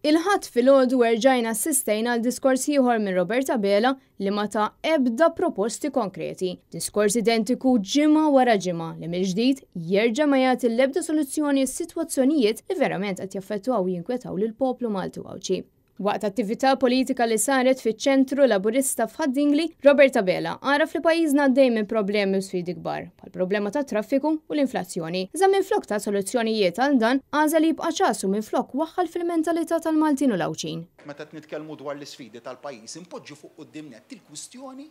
Il-Ħadd filgħodu erġajna assistejna għal diskors ieħor minn Robert Abela li ma ta ebda proposti konkreti. Diskors identiku ġimgħa wara ġimgħa li mill-ġdid jerġa' ma jagħti l-ebda soluzzjoni għas-sitwazzjonijiet li verament qed jaffettwaw u jinkwetaw lill-poplu Malti u Għawdxi. Waqt attività politika li saret fiċ-Ċentru Laburista f'Ħad-Dingli, Robert Abela għaraf li pajjiżna għaddej minn problemi u sfidi kbar, bħall-problema tat-traffiku u l-inflazzjoni. Iżda minflok ta soluzzjonijiet għal dan, għażel li jibqa' ċass u minflok waħħal fil-mentalità tal-Maltin u l-Għawdxin. Meta qed nitkellmu dwar l-isfidi tal-pajjiż, inpoġġu fuq quddiem nett il-kwistjoni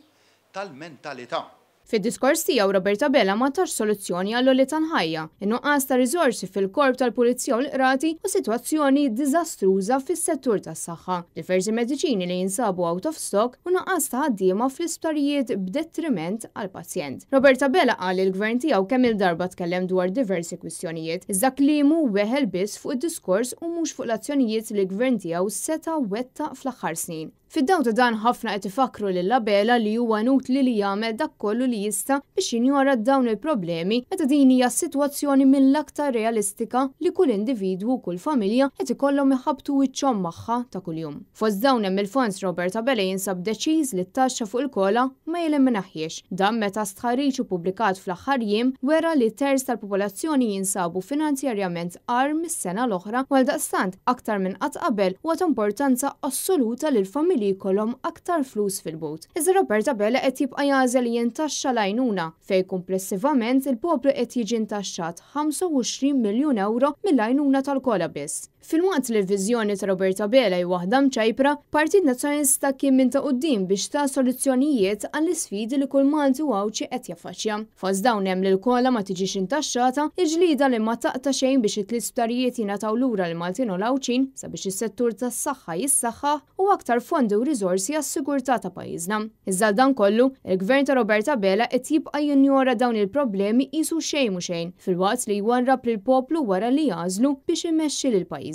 tal-mentalità. Fid-diskors tiegħu Robert Abela ma tax soluzzjoni għall-għoli tal-ħajja, in-nuqqas ta' riżorsi fil-Korp tal-Pulizija u l-Qrati u sitwazzjoni diżastruża fis-settur tas-saħħa, diversi mediċini li jinsabu out of stock u nuqqas ta' ħaddiema fl-isptarijiet b'detriment għall-pazjent. Robert Abela qal li l-Gvern tiegħu kemm-il darba tkellem dwar diversi kwistjonijiet, iżda kliemu weħel biss fuq id-diskors u mhux fuq l-azzjonijiet li l-Gvern tiegħu seta' wettaq fl-aħħar snin. Fid-dawl ta' dan ħafna qed ifakkru lil Abela li huwa inutli li jagħmel dak kollu li jista' biex jinjora dawn il-problemi meta din hija sitwazzjoni mill-aktar realistika li kull individwu u kull familja qed ikollhom iħabbtu wiċċhom magħha ta' kuljum. Fost dawn hemm il-Fons Robert Abela jinsab deċiż li t-taxxa fuq il-COLA ma jeliminahiex. Dan meta stħarriġ ippubblikat fl-aħħar jiem wera li terz tal-popolazzjoni jinsabu finanzjarjament agħar mis-sena l-oħra u għaldaqstant aktar minn qatt qabel huwa ta' importanza assoluta li l-familji jkollhom aktar flus fil-but. Iżda Robert Abela qed jibqa' jagħżel li jintaxxa l-għajnuna, fejn kumplessivament il-poplu qed jiġi ntaxxat 25 miljun ewro mill-għajnuna tal-COLA biss. Filwaqt li l-viżjoni ta' Robert Abela hi waħda mċajpra, Partit Nazzjonalista kien minn ta' quddiem biex ta soluzzjonijiet għall-isfidi li kull Malti u Għawdxi qed jaffaċċja. Fost dawn hemm li l-COLA ma tiġix intaxxata, il-ġlieda li ma taqta' xejn biex it-tliet sptarijiet jingħataw lura lill-Maltin u l-Għawdxin sabiex is-settur tas-saħħa jissaħħaħ u aktar fondi u riżorsi għas-sigurtà ta' pajjiżna. Iżda għal dan kollu, il-Gvern ta' Robert Abela qed jibqa' jinjora dawn il-problemi qisu xejn mhu xejn, filwaqt li jwarrab lill-poplu wara li għażlu biex imexxi lil pajjiżna.